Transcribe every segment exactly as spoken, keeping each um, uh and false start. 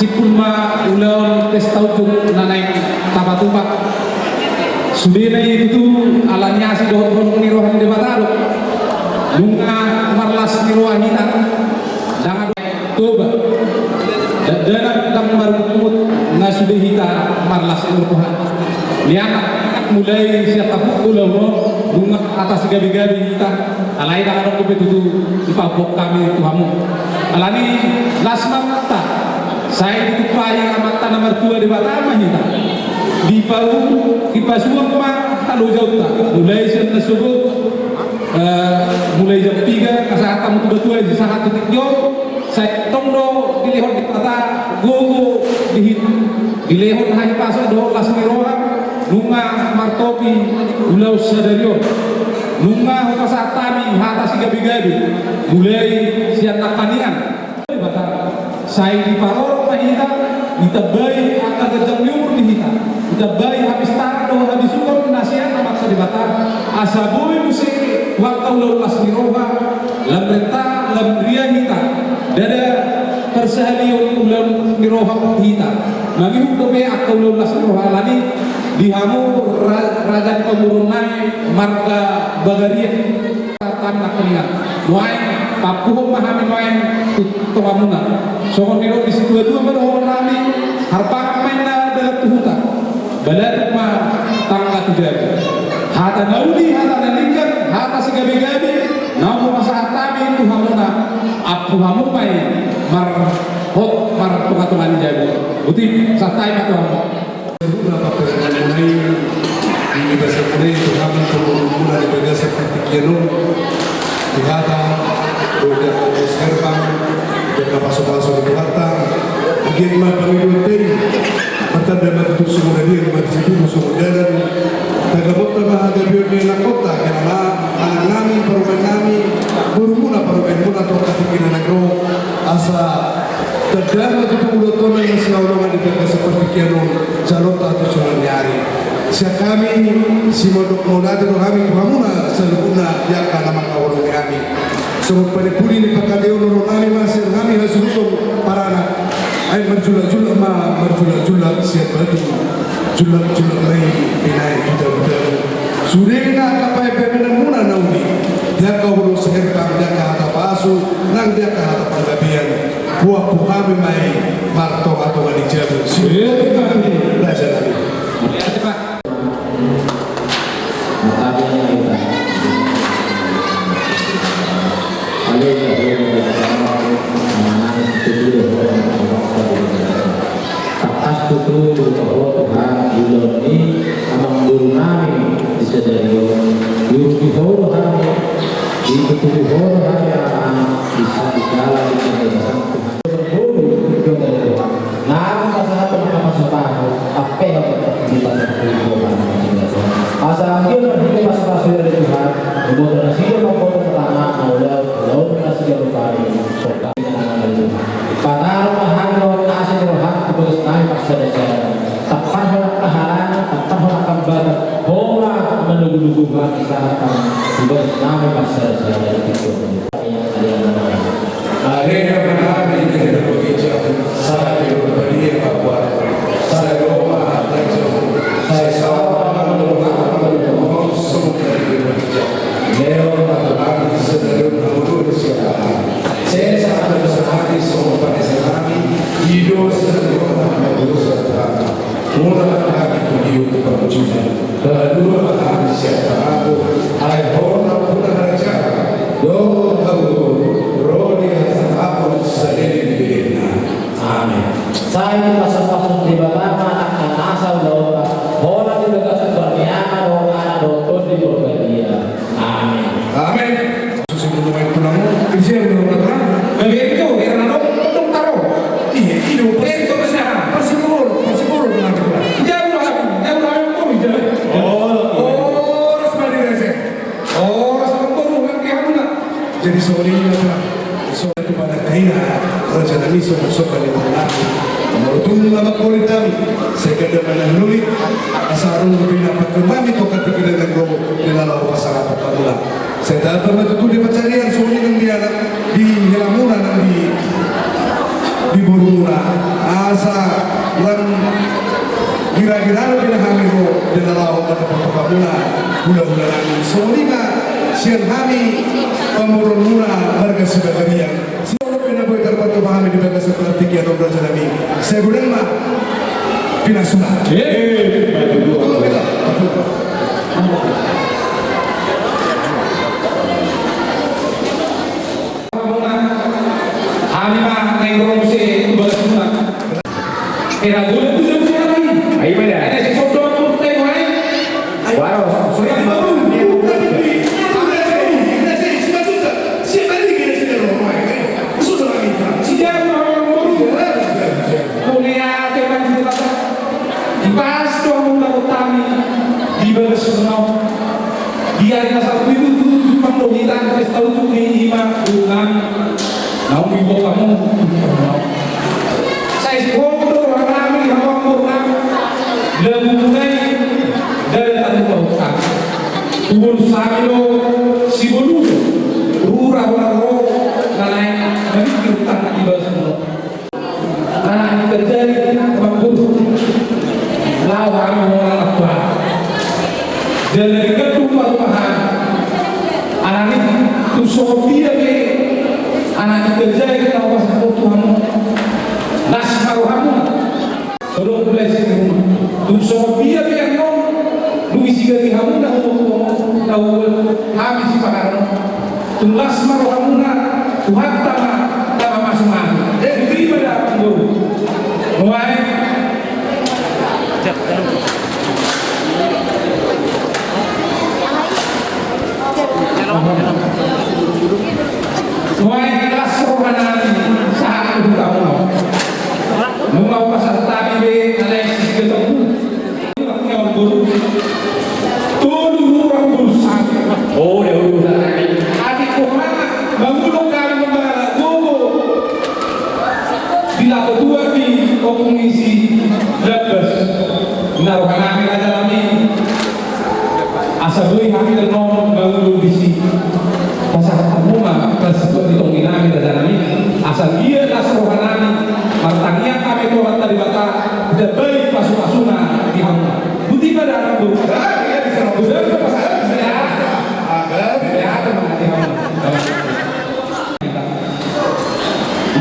Simpul ma ulaon pesta unjuk na naeng tapatupa. Sudena i tutu ala ni asi dohot holong ni roha ni Debata do. Nunga marlas ni roha hita. Ndang adong Toba. Dakdanak ndang marungutungut, nga sude hita marlas ni roha. Ni anak mulai sian tapukkul au, nunga hata sigabegabe hita. Alai ndang adong dope tutu dipaboan hami tu hamu. Alani las ma hita. Sai ditumpahi Amanta na martua Debata ma hita. Dipau-, dipasuang ma halojaonta. Mulai sian na sogot, eh, mulai jam piga, asa hata mutu batua i, sahat tu tingki on, sai tong do dilehon Debata gogo di hita. Dilehon hahipason dohot las ni roha, nunga martopi ulaon sadari on. Nunga hupasahat hami hata sigabegabe, mulai sian nangkaningan. Debata, sai diparorot ma hita, ditambai angka ganjang ni umur di hita, ditambai hapistaran dohot habisuhon na sian Amanta Debata, asa boi muse tu angka ulaon las ni roha, lam renta, lam ria hita, ndada parsahalion ulaon ni roha hita. Mangihut dope angka ulaon las ni roha, alani di hamu ra-, raja ni pamoruon nami marga Bagaria. Tangkas nangkaningan. Nuaeng, pampuhon ma hami nuaeng tu tongamuna. Songon nidok ni situatua ma dohonon nami, harpangan ma inna dalan tu huta. Baladuk ma tangga tu jabu. Hata na uli, hata na denggan, hata sigabegabe, naung hupasahat hami tu hamuna, ampu hamu ma i marhot martongatonga ni jabu. Boti, santabi ma tu hamu. Saluhutna pambahenanmuna i, di bagasan muna i, tu hami tu boru muna di bagasan partingkian on, di hata dohot di angka ulos herbang, di angka pasupasu ni Tuhanta, di giat ma pangidoanta i, martanda ma tutu songon dia, marsidumu songon dalan, tagamon ma hagabeon ni anakkonta, hela ma anak nami, parumaen nami, boru muna, parumaen muna, tu angka tingki na naeng ro, asa tanda ma tutu ulaonta na sihaholongan di bagasan partingkian on, jaloonta tu suruan ni ari. Sian hami, simondok mauliate do hami tu hamuna, saluhutna di angka na mangkaholongi hami. Songon panimpuli ni panghataion on, ro nami ma sian hami hasuhuton paranak. Ai marjulakjulak ma, marjulakjulak sian batu. Julakjulak ma i binahen tu jabujabun. Sudena angka pambahenanmuna na uli. Di angka ulos herbang, di angka hata pasu, nang di angka hata panggabean. Huampu hami ma i martongatonga ni jabu. Raja nami. Tangkas tutu, Tuhan, di ulaon ni amangboru nami di sadari on, diurupi Ho do hami, ditutupi Ho do hami, Ama, di saat di dalam di kebebasan Tuhan. Nang pasahat ma hata pasupasu, ampe hata pasupasu. Asa anggiat marhite pasupasu ni Tuhan, diboto nasida ma boto na tama, na ulaon, ulaon nasida rupani. Pataru ma hami dohot asi ni roham tu bagas nami marsadasada. Tampar hona haharangan, tampar hona hambatan, Ho ma manugulugu hami sahat tu bagas nami marsadasada. Aleluya. Aleluya. Sada do badia pakuat, sada do ma raja, sai saut ma na roham, songon na di badia. Lehon ma tu hami sadari on hangoluan siapari. Sesa ma dosa nami songon panesanami di dosa ni roha na mandosa tu hami. Unang hami tu gok tu pangunjunan. Palua ma hami sian pangago. Ai Ho ma na harajaon dohot hagogoon, ro di hasangapon saleleng ni lelengna. Amen. Sai dipasupasu Debata ma angka na saulahon, holan di bagasan pernikahan dohot anak dohot tondi porbadia. Amen. Amen. Susu dulu main tulang. Isi yang dulu tulang. Bagian itu, kira nado, tong taro. Iya, itu, bagian itu, pasti, pasti burung, pasti burung, bilang gitu. Jauh lah, jauh lah, oh, jauh. Oh, oh, harus mandi rese. Oh, harus burung, kan, kayak mana? Jadi, sorry, ya, tulang. So, tu panangkaina, raja nami, so, so, kali, tulang. Mau tulang, nama, kulit kami. Saya kata, mana, nulit. Asal, rumah, pina, pakai, mami, tokat, pikiran, dan, gua, dan, ala, pasal, apa, tulang. Sai tamba ma tutu di pansarian, songon i nang di anak, di helamuna nang di, di borumuna. As Sian hami pamoruonmuna marga Sibagariang. Sian on pe na boi tarpatupa hami di bagasan partingkian on, raja nami. Sai godang ma pinasuna. Eh, betul. Betul, betul. Hami ma na ingkon muse bagasuna. Era guna tu jam siapa lagi? Ayo, beda. Ada si Sodo aku tengok, eh. Waros. Siapa lagi kira-kira orang lain, eh? Sudah lagi, Pak. Siapa orang baru? Mulia, teman kita. Di pas tu aku takut kami di bagas semua. Di ari na sapitu tu panggohitan pesta utuk ni ima ulang. Naung dibawa kamu. Sai si hodo rami hawa murna. Lagu mulai dari tadi bawa kami. Kubur samilo si bolu. Rura rura ro. Nanae. Nanae. Anak ni terjadi mangkuru. Lawan orang apa? Jadi gedung perumahan. Anak ni tu sopia ke. Anak ni terjadi kau pas aku Tuhan. Nas maru hamu. Sodok mulai sini rumah. Tu sopia ke yang mau. Lu isi gari hamu dah mau. Tahu habis si pangaran. Tulas ma rohamuna, Tuhanta ma, tama masuk ma. Eh, terima dah, Bro. Nuaeng. Nuaeng las rohanami, sahat tu hutamu. Nunga pasahat hami be, Alexis ketemu. Tolu orang berusaha. Oh, dia berusaha. Adik kau mana? Bangun kami membara gogo. Bila ketua di komisi delapan belas. Naruh kami ada kami. Asa boi hami ternom bangun di sini. Pasahat hamu ma, pas tu di tonggi nami, raja nami. Asa dia las rohanami, martangiang hami tu Amanta Debata, dabai pasupasuna di hamu. Boti ma da hamu. Boti ma da hamu.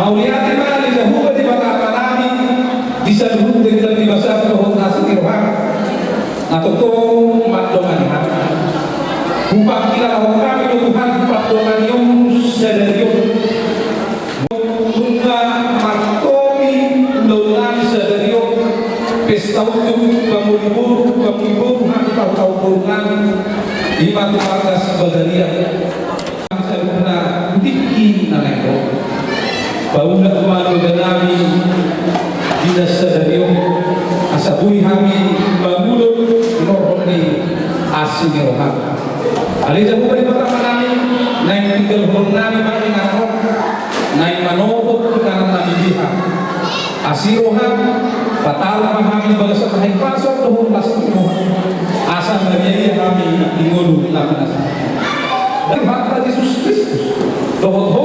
Mauliate ma di Jahowa Debata Amanami, di saluhut denggan di basa dohot asi ni rohana. Na tongtong mandongani hami. Hupangkilalahon hami do Tuhan, pandongani on sadari on. Nunga martopi ulaon nami sadari on. Pesta utuk, pamuli boru, pamuli boru, hami tahu-tahu boru nami. Ima tu marga Sibagariang. Saluhutna tingki na naeng ro. Paulak ma dohot nami di na sadari on, asa boi hami mangulahon norhon ni asi ni roha. Ale Jahowa Debata Amanami, naeng tinggalhon nami ma inganan on, naeng manopot inganan nami di Ham. Asi roham, patalma hami di bagasan hahipason dohot las ni roham. Asa marria hami di ngolu na pinasa. Di Tuhanta Jesus Kristus. Dohot